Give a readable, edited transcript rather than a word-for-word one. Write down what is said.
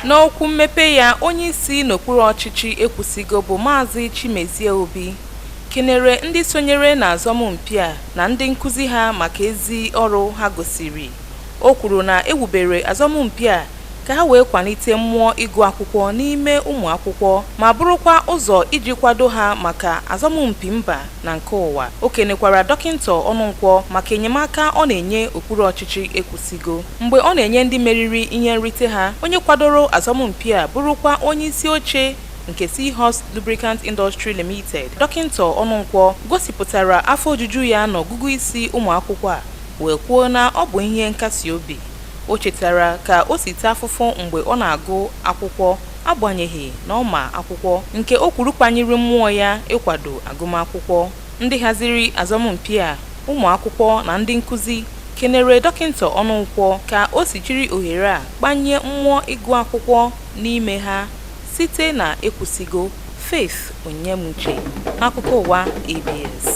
N'okwu mmepe ya, onye isi n'okpuru ọchịchị Ekwusigo bụ Maazị Chimezie Obi kenere ndị sonyere na asọmpi a na ndị nkụzi ha maka ezi ọrụ ha gosiri. O kwuru na ewubere asọmpi a ka ha wee kwalite mmụọ ịgụ akwụkwọ n'ime ụmụ akwụkwọ ma bụrụkwa ụzọ iji kwado ha maka asọmpi mba na nke ụwa. O kenekwara Dọkịta Ọnụnkwọ maka enyemaka ọ na-enye okpuru ọchịchị Ekwusigo. Mgbe ọ na-enye ndị meriri ihe nrite ha, onye kwadoro asọmpi a, bụrụkwa onye isi oche nke Seahorse Lubricant Industry Limited, Dọkịta Ọnụnkwọ gosipụtara afọ ojuju ya n'ọgụgụ isi ụmụ akwụkwọ a wee kwuo na ọ bụ ihe nkasi obi. O chetara ka o si taa afụfụ mgbe ọ na-agụ akwụkwọ, agbanyeghị na ọ ma akwụkwọ, nke o kwuru kpanyere mmụọ ya ịkwado agụmakwụkwọ. Ndị haziri asọmpi a, ụmụ akwụkwọ na ndị nkụzi kenere Dọkịta Ọnụnkwọ ka o si jiri ohere a kpanye mmụọ ịgụ akwụkwọ n'ime ha. Site na Ekwusigo, Faith Onyemuche, n'akụkọ ụwa ABS.